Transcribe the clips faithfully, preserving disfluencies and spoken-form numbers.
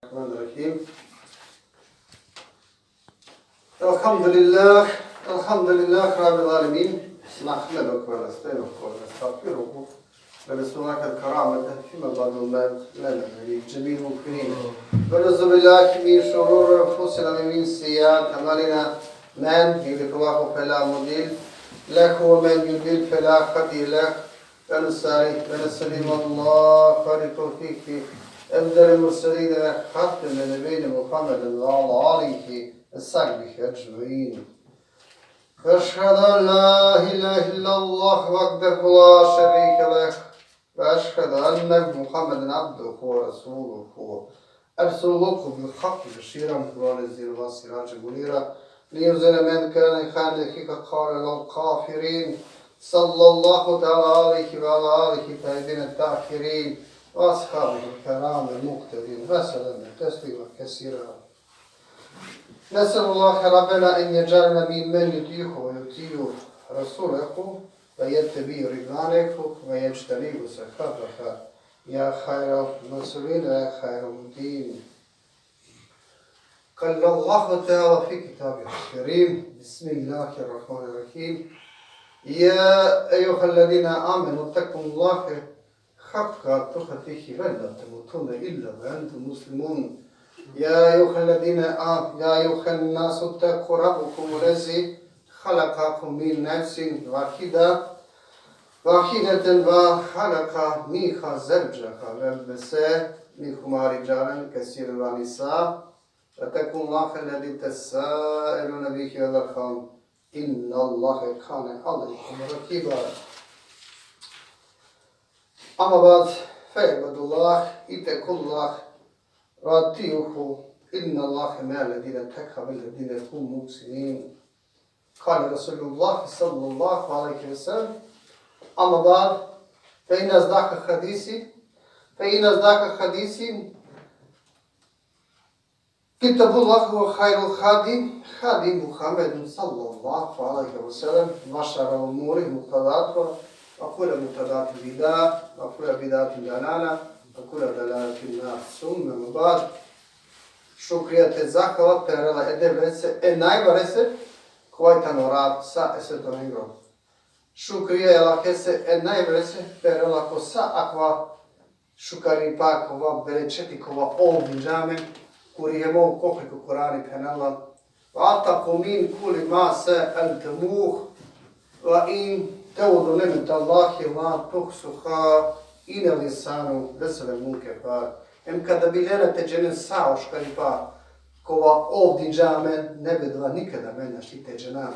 الرحمن الرحيم. الحمد لله، الحمد لله رب العالمين. نحمده ونستعينه ونستغفره ونسأله الكرامة فيما بعد الموت لنا ولجميع المؤمنين. ونعوذ بالله من شرور أنفسنا ومن سيئات أعمالنا. من يهده الله فلا مضل له ومن يضلل فلا هادي له. ونصلي ونسلم على خير خلقه أفضل المرسلين وخاتم النبيين محمد وعلى آله وصحبه أجمعين. وأشهد أن لا إله إلا الله وحده لا شريك له، وأشهد أن محمدا عبده ورسوله، أرسله بالحق بشيرا ونذيرا وسراجا منيرا، لينذر من كان حيا ويحق القول على الكافرين. صلى الله تعالى عليه وعلى آله الطيبين الطاهرين وأصحابه الكرام المقتدين وسلم تسليما كثيرا. نسأل الله ربنا أن يجعلنا ممن يطيعه ويطيع رسوله ويتبع رضوانه ويجتنب سخطه، يا خير المسؤولين ويا خير المهدين. قال الله تعالى في كتابه الكريم: بسم الله الرحمن الرحيم. يا أيها الذين آمنوا اتقوا الله حق تقاته ولا تموتن إلا وأنتم مسلمون. يا أيها الذين آم-، يا أيها الناس اتقوا ربكم الذي خلقكم من نفس واحدة، واحدة وخلق منها زوجها وبث منهما رجالا كثيرا ونساء، واتقوا الله الذي تساءلون به والأرحام، إن الله كان عليكم رقيبا. أما بعد، فيا عباد الله، اتقوا الله وأطيعوه، إن الله مع الذين اتقوا والذين هم محسنون. قال رسول الله صلى الله عليه وسلم: أما بعد، فإن أصدق الحديث، فإن أصدق الحديث كتاب الله، وخير الهدي هدي محمد صلى الله عليه وسلم، وشر الأمور محدثاتها، وكل محدثة بدعة، وكل بدعة ضلالة، وكل ضلالة في النار. ثم أما بعد. Šukrija te zahvala perela e Devlese e najbarese, kova tano rab sa e svetonengro. Šukrija e Allahese e najbarese perela ko sa akava šukaripa, kova berećeti, kova ov dinđa amen, kuri hem ov ko Kur'ani phenela: وأعطاكم من كل ما سألتموه وإن تعدوا نعمة الله لا تحصوها إن الإنسان لظلوم كفار. Em kada bi lela te dženen sa o šukaripa kova ov dinđa amen, ne bi dova nikada amen našti te džena.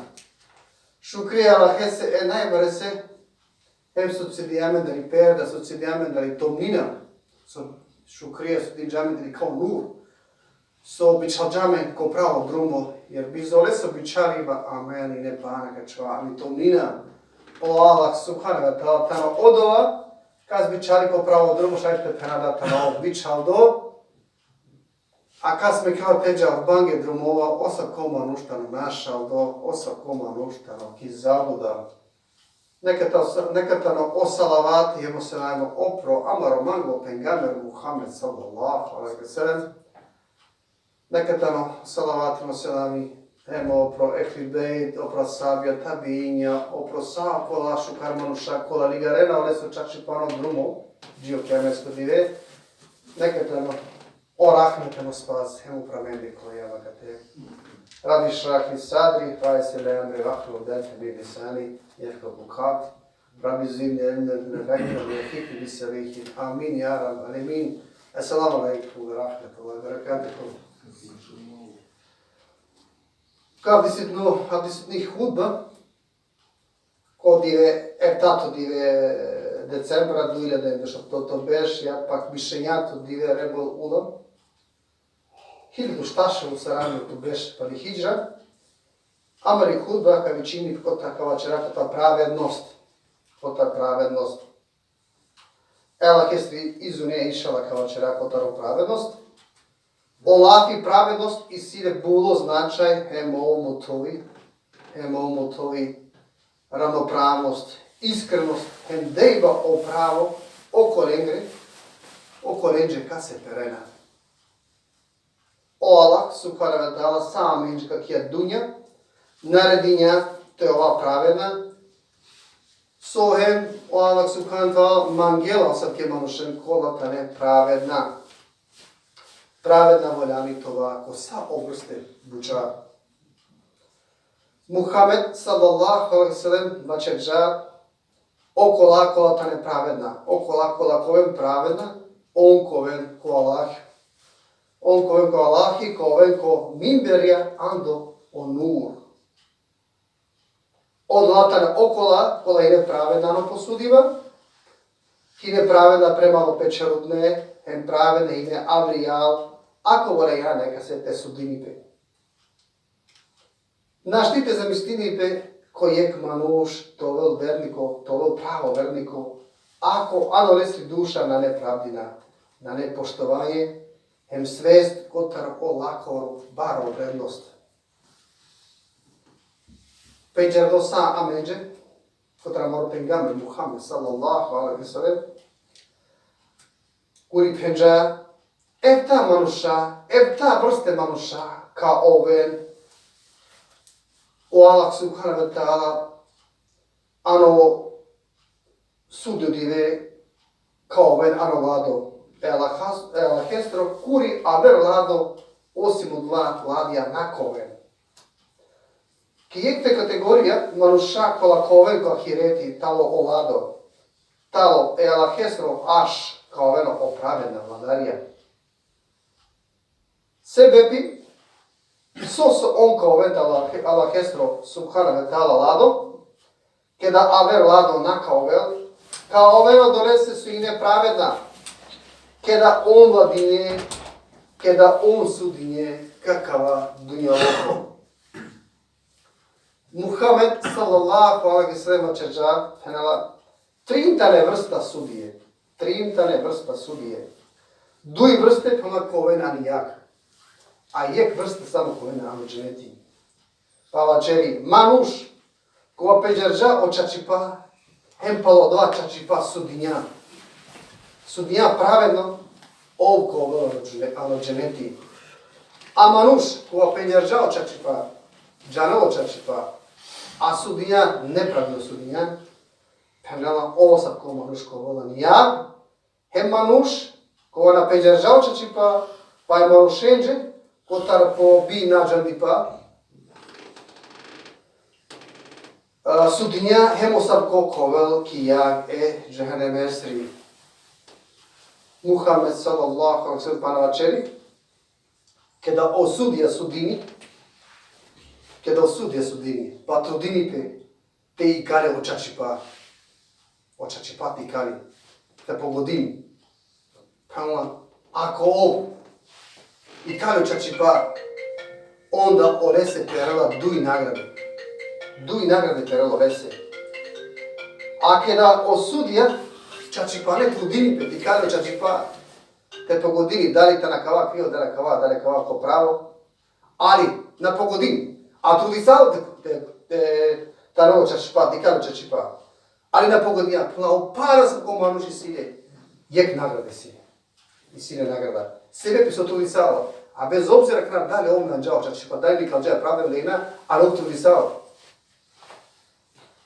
Šukrija e Allahese e najbarese, hem so cidi amen dari perda, so cidi amen dari tomnina, so šukrija so dinđa amen dari kao nur, so bičhalđa amen ko pravo drumo, jer bizo lese bičhaliba amen ine pana ka čhava ani tomnina. O Allah subhanehu ve teala tano odova kas bičhali ko pravo drumo, šaj te phena da tano bičhaldo, a kas mekela te džal bange drumova, o sako manuš tano našaldo, o sako manuš tano ki zabluda. Neka ta-, neka tano o salavati hem o selami opro amaro manglo pejgamber Muhammed sallallahu alejhi ve sellem. Neka tano salavati hem o selami hem opro ehli bejt, opro ashabija, tabiinja, opro sa kola šukar manuša kola ligarena oleso čačipano drumo dži o kijamesko dive. Neka tano o rahmet hem o spas hem upro amende kola ijam akate. رب اشرح لي صدري ويسر لي أمري واحلل عقدة من لساني يفقهوا قولي. رب زدني علما وفهما وألحقني بالصالحين. آمين يا رب العالمين. السلام عليكم ورحمة الله وبركاته. Ka avdisutno, avdisutni hutba, ko dive, eftato dive decembra, duj hiljade dešuoftoto berš, ja pak bišenjato dive Rebul Ula, hiljadu štar šel u sarandeveto berš pali hidžra, amari hutba ka vičini kotar ka vaćera kotar pravednost. Kotar pravednost. E Allahesri izune, inšallah, ka vaćera kotar o pravednost. O lafi pravednost isi le bulo značaj, hem o mothovi, hem o mothovi ravnopravnost, iskrenost, hem dejba o pravo okolengre, okolenđe kase perena. subhanahu ve teala sa amenđe ki dunja naredinđa te ova pravedna, so hem o Allah subhanahu ve teala mangela asavke manušen kola tane pravedna. Pravedna valjani te ova ko sa o vrste buća. Muhammed sallallahu alejhi ve sellem vaćerđa: okola kola tane pravedna, okola kola ka oven pravedna, on ka oven ko Allah, on ka oven ko Allah i ka oven ko minberja ando o nur. Odola tane okola kola hine pravedna ano posudiba, hine pravedna prema o pečerutne, hem pravedna hine avrijal, ako valjani nekase te sudini pe. Našti te zamislini pe ko jekh manuš te ovel verniko, te ovel pravo verniko, ako ano lesi duša nane pravdina, nane poštovanje, hem svest kotar o lakhoro baro vrednost. Pendžardo sa amenđe, kotar amaro pejgamber Muhammed sallallahu alejhi ve sellem, kuri pendža: efta manuša, efta vrste manuša ka oven, o Allah subhanahu ve teala ano sudnjo dive ka oven ano lado e Allahas-, e Allahestro, kuri aver lado osim odola ladija na ka oven. Ki jekh te kategorija manuša kola ka oven ko ahireti talo o lado, talo e Allahestro arš, ka oven o pravedna vladarija. Sebepi so, so on ka oven talo Allahestro subhanahu ve teala lado, keda aver lado na ka ovel, ka oven odolese so hine pravedna, keda on vladinđe, keda on sudinđe ko kava dunjaluko. Muhammed sallallahu alejhi ve sellem vaćerđa, phenela, trin tane vrsta sudije. Trin tane vrsta sudije. Duj vrste, phenela, ka oven ani jag, a jekh vrsta samo ka oven ano dženeti. Pa vaćeri: manuš kova pendžarđa o čačipa, hem palo dova čačipa sudinđa, sudinđa pravedno, ov ka ovel ano džene-, ano dženeti. A manuš kova pendžarđa o čačipa, džanel o čačipa, a sudinđa nepravedno sudinđa, phenela, ov asavko manuš ka ovel ani jag, hem manuš kova na pendžarđa o čačipa, pa e manušenđe kotar po bi na džandipa, a, sudinđa, hem asavko ka ovel ki jag e džehennemesri. Muhammed sallallahu alejhi ve sellem pana vaćeri: keda o sudija sudini, keda o sudija sudini, pa trudini pe te ikali o čačipa, o čačipa te ikali, te pogodini. Phenela, ako ov ikali o čačipa, onda olese perela duj nagrade. Duj nagrade perela olese. A keda o sudija čačipane trudini pe te ikali o čačipa, te pogodini dali tano kava krivo, dali kava, dali kava ko pravo, ali na pogodini. A trudisalo te, te, te, tano čačipa, te ikali čačipa, ali na pogodini. A phenela, o pana asavko manuš isi le jekh nagrada isi le. Isi le nagrada. Sebepi so trudisalo. A bez obzira akana dali ov na džal čačipa, dali nikalđa pravedno ili na, ali ov trudisalo.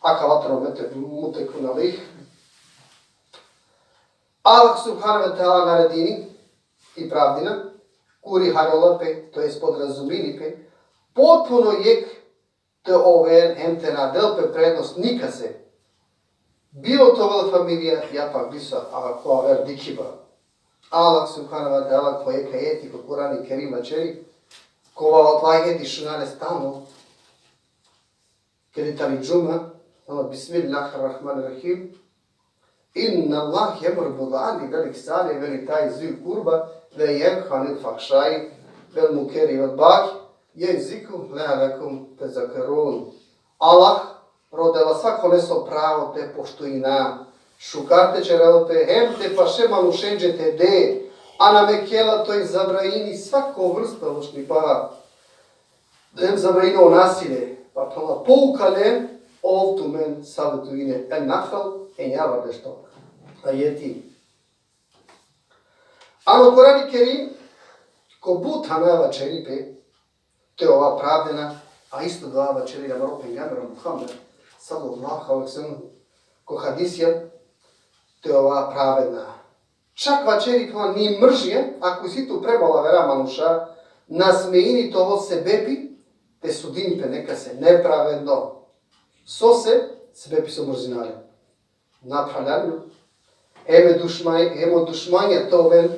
Akava tano mute-, muttefekun alejh. Allah subhanahu ve teala naredini i pravdina, kuri harjola pe, to jest podrazumini pe, potpuno jekh te oven hem te na del pe prednost nikase. Bilo te ovel familija, ja pak biso, a ko aver dikhiba. Allah subhanahu ve teala ko jekh ajeti ko Kurani Kerim vaćeri, kova o ajeti šunena le stalno, kedi tani džuma, ama: Bismillahirrahmanirrahim. Innallahe je'muru bil adli vel ihsani ve ita'i zil kurba ve jenha anil fahšai vel munkeri vel bagji, je'izukum leallekum tezekkerun. Allah rodela sakoleso pravo te poštujina, šukar te ćerel pe hem te paše manušenđe te de, a na mekela, to jest zabranini, sako vrsta lošnipa. Hem zabranini o nasilje, pa phenela: pouka len, ov tumen savetujini. En-Nahl, enjavardeš to ajeti. Ano Kurani Kerim, ko but thana vaćeri pe, te ova pravedna, a isto dova vaćeri amaro pejgamber Muhammed, sallallahu alejhi ve sellem, ko hadisija, te ova pravedna. Čak vaćeri, pa ni mržnja, ako isi tu prema o javera manuša, na smeini te ovel sebepi te sudini pe nekase nepravedno. Sose? Sebepi so mrzina le. Na phralalno. Hem e dušmanja, hem o dušmanja te oven,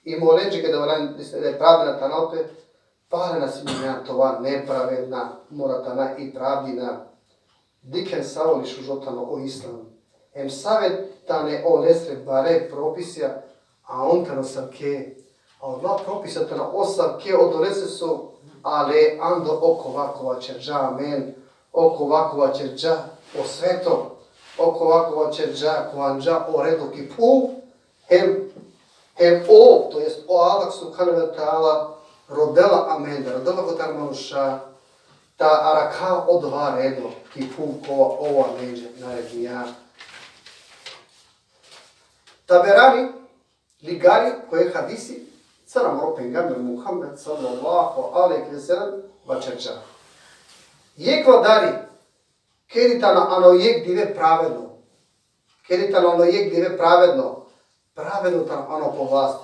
i molenđe keda valan, misle, pravedna te anel pe, pale na smeini te ova nepravedna, mora te ana i pravdina. Dikhen savo li šužo tano o islam. Hem save tane olesre bare propisija, a on tano asavke. A ola propisija tano asavke, odolese so ale ando okova kova ćerđa amen, okova kova ćerđa o sveto, okova kova ćerđa, kova anđa o redo ki phuv, hem, hem o, to jest o Allah subhanehu ve teala, rodela amende, rodela kotar manuša, ta arakha odova redo ki phuv kova ov amenđe naredinđa. Taberani ligari ko jekh hadisi, sar amaro pejgamber Muhammed sallallahu alejhi ve sellem vaćerđa. Jekh vladari, kedi tano ano jekh dive pravedno, kedi tano ano jekh dive pravedno, pravedno tano ano po vlast.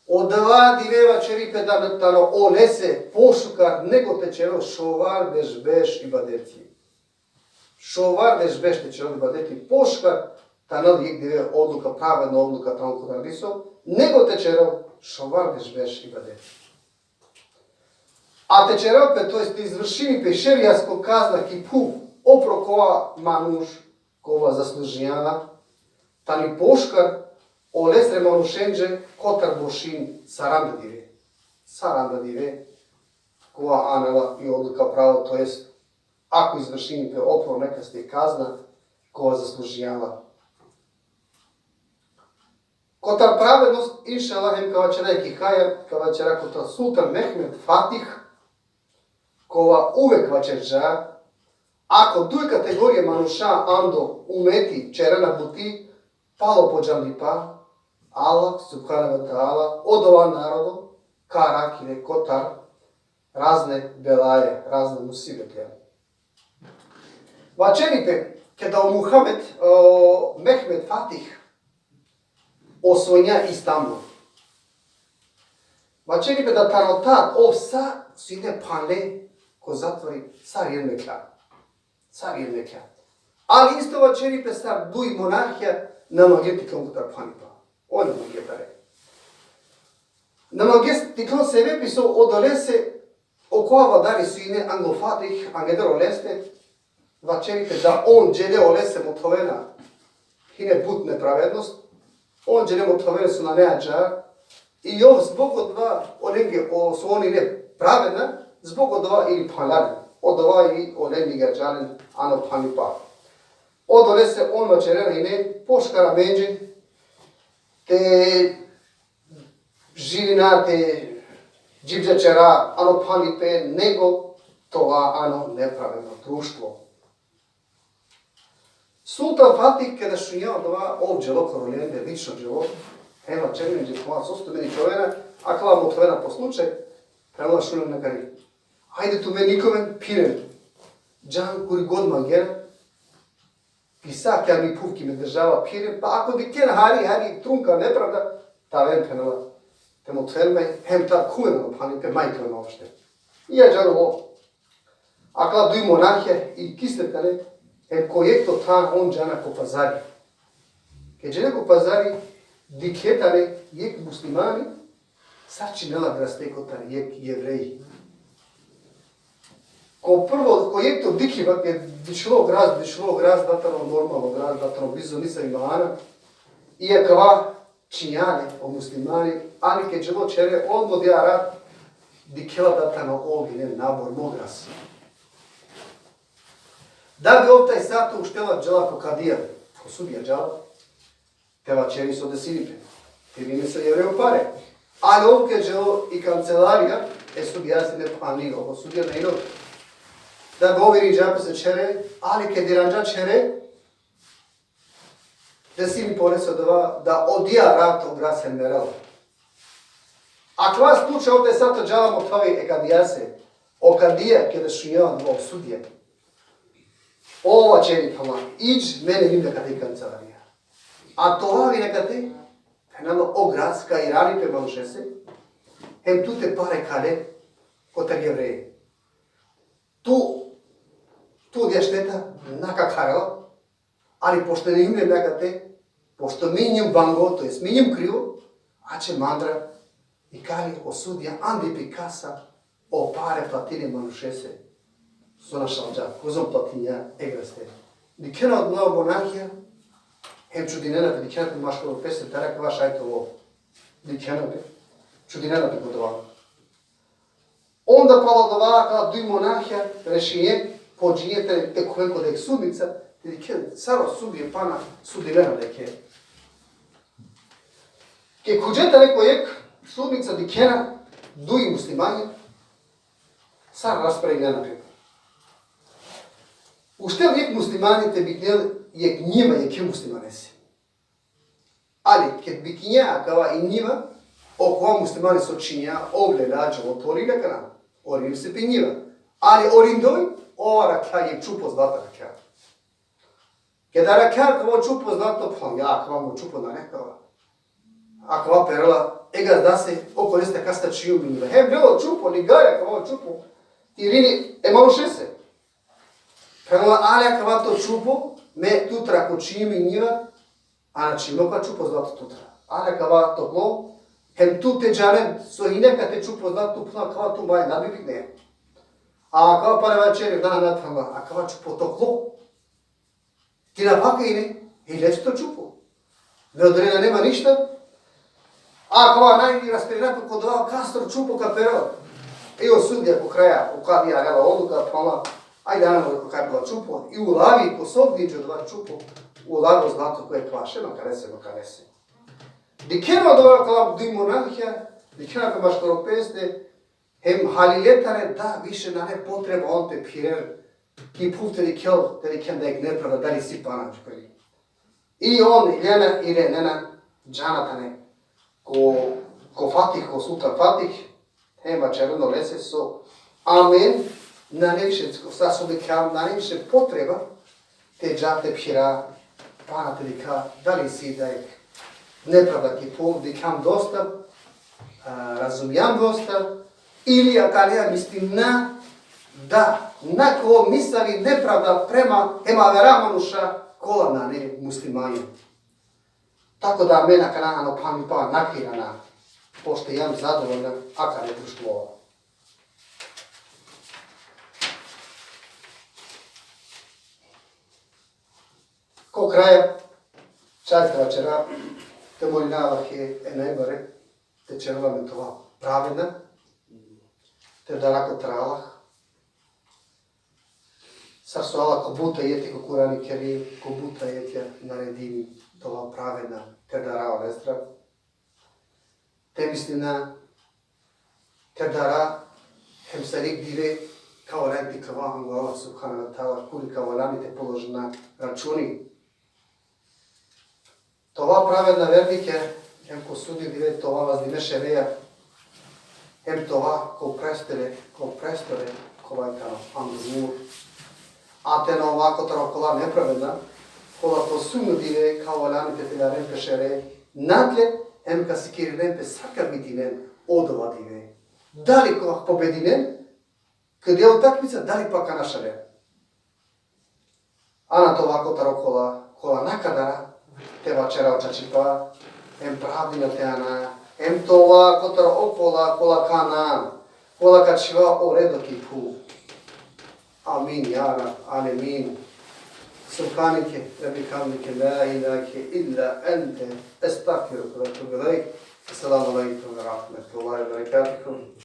Odova dive vaćeri pe da tano olese pošukar nego te ćerel šovar deš berš ibadeti. Šovar deš berš te ćerel ibadeti, pošukar te anel jekh dive odluka, pravedno odluka te anel kotar diso, nego te ćerel šovar deš berš ibadeti. A te ćerel pe, to jest te izvršini pe šerijasko kazna ki phuv, opro kova manuš, kova zaslužinđa, tani pošukar olesre manušenđe kotar bošin saranda dive. Saranda dive, kova anela i odluka pravo, to jest ako izvršini pe opro nekaste kazna, kova zaslužinđa. Kotar pravednost, inšallah, hem ka vaćera ki haja, ka vaćera kotar Sultan Mehmed Fatih, kova uvek vaćerđa, ako duj kategorije manuša ando umeti ćerena buti, palo po džandipa, Allah subhanehu ve teala odova narodo ka arakhi le kotar razne belaje, razne musibete. Vaćeri pe, keda o Muhammed, o Mehmed Fatih osvojinđa Istanbul. Vaćeri pe da tano tad ov sa sine phanle ko zatvori, sar jen meklja. Sar jen meklja. Ali isto vaćeri pe sar duj monahija na mangle te iklon kotar phanipa. Ov na mangle tare. Na mangle te iklon sebepi so odolese okova vladari so ine anglo Fatih, angeder oleste, vaćeri pe da on đele olese mothovena, hine but nepravednost, on đele mothovena so nane ađar, i ov zbog odova, olenge, o, so on ine pravedna, zbog odova ili phanla len, odova i olen ligarđa len ano phanipa. Odolese on vaćerena hine pošukar amenđe te živina, te dživđa ćera ano phanipe, nego te ova ano nepravedno društvo. Sultan Fatih, keda šunđa odova, ov đelo koro lende, lično đelo, hem vaćeri lenđe: Kova, so ste meni čovena, akala mothovena po slučaj, prenela šunen akari. Ajde tumen, nek oven, phiren. Džan kuri god mangena, ki sa ki mi phuv, ki mi država, phiren, pa ako dikhen hari, hari trunka nepravda, te aven, phenela, te mothoven maj, hem tad khuven ano phanipe, maj khuven uopšte. I ađar ov. Akala duj monahija i ki ste tane, hem ko jekh to than on džana ko pazari. Ked džele ko pazari, dikhle tane jekh muslimani, sar činela graste kotar jekh jevrej. Ko prvo, ko jekh to dikhiba, ked dičhilo gras, dičhilo gras, da tano normalno gras, da tano bizo nisavi mahana, i akava činđa le o muslimani, ali ked dželo ćhere, odma odija rat dikhela da tano ov hine nabormo gras. Da bi ov taj sato uštela, džala ko kadija, ko sudija džala, te vaćeri so desini pe. Te vini so jevrejo pare. Ali ov ked dželo i kancelarija, e sudijase ne phanli, o sudija na ino. Da bi ov irinđa pese ćhere, ali ked iranđa ćhere, desini pe olese odova da odija rat o gras merela. Akava slučaj, ov te sato džala mothovi e kadijase. O kadija, keda šunđa odova o sudija, ov vaćeri, phenela: Idž, me na ijum akate i kancelarija. A te ovav akate, phenela, o grad ka irani pe manušese, hem tute pare ka le kotar Jevreje. Tu, tu odija šteta na ka harela, ali pošto na ijum akate, pošto me ijum bango, to jest me ijum krivo, ače mandar ikali o sudija andi pi kasa, o pare platini manušese so našalđa, kozom platinđa e greste. Dikhena odova o monahija, hem čudinena pe, dikhena pe maškaro peste, dali akava šaj te ovel. Dikhena pe, čudinena pe ko odova. Onda palo odova, akala duj monahija rešinđe, pođinđe te, te khuven ko jekh sudnica, te dikhen sar o sudija pana sudinena deka. Ked khuđe tane ko jekh sudnica, dikhena duj muslimanja, sar raspravlena pe. Uštel jekh muslimani te biknel jekh njiva jekhe muslimanese. Ali, ked bikinđa akava i njiva, okova muslimani so činđa, ov lela dželo te orini akana, orini se pe njiva. Ali orindoj, ov arakhja jekh čupo zlata, arakhja. Keda arakhja akava čupo zlato, pa ja, akava mo čupo nane akava. Akava perela e gazdase, okoleste kasa činđum i njiva. Hem lelo čupo, ligari akava čupo, te irini e manušese. Phenela: Ale akava to čupo, me tutar ko činđum i njiva, a na činđum akava čupo zlato tutar. Ale akava toklo, hem tu te džanen so hine akate čupo zlato, phenela, akava tu maj na bi bikne. A akava pare vaćeri: Na, na, phenela, akava čupo toklo. Ti na paka ine, i leš to čupo. Me odolendar nema ništa. A akava naj i raspravlena pe ko odova kastar čupo ka perel. I o sudija ko kraja, o kadija, anela odluka, phenela: Ajde, ano, kaj bilo čupo. I ulavi ko sovdiđe odova čupo, ulavi o zlato ko jekh vaše, makarese, makarese. Dikhena odova akala duj monahija, dikhena pe maškaro peste, hem halile tane da više nane potreba on te phiren ki phuv te dikhel, te dikhen da jekh nepravda dali isi pana džuke li. I on iljena, irenena, džana tane ko, ko Fatih, ko sultan Fatih, hem vaćerena olese so amen nane više, sa so dikhljam, nane više potreba te dža te phira pana te dikha dali isi da jekh nepravda ki phuv, dikhljam dosta, a, razumjam dosta, ili akaleja mislinena da na ka ovel nisavi nepravda prema hem avera manuša kola nane muslimanja. Tako da amen akana ano phanlipa na ka irana, pošto ijam zadovoljna akale društvo. Ko kraja, čaj te vaćera, te molina Allahe e najbare, te ćerel amen te ova pravedna, te dara kotar Allah. Sar so Allah ko but ajeti ko Kurani Kerim, ko but ajetja naredini te ova pravedna, te dara olestar. Te mislina, te dara, hem sar jekh dive ka valjani te dikha anglo Allah subhanehu ve teala, kuri ka valjani te položina računi. Te ova pravedna vernike, hem ko sudnjo dive te ova vazdime šereja, hem te ova ko prestore, ko prestore, kova tano anglur. A te na ova kotar okola nepravedna, kola ko sudnjo dive ka valjani te thelaren pe šere natle, hem ka sikirinen pe sar ka bitinen odova dive. Dali ka pobedinen, keda utakmica, dali pa ka našalen. Ana te ova kotar okola, kola na ka dara te vaćera o čačipa, hem pravdina te ana, hem te ova kotar okola, kola ka ana, kola ka čhiva o redo ki phuv. Amin, ja Rab, alemin. سبحانك وبحمدك، لا إله إلا أنت، أستغفرك وأتوب إليك. السلام عليكم ورحمة الله وبركاته.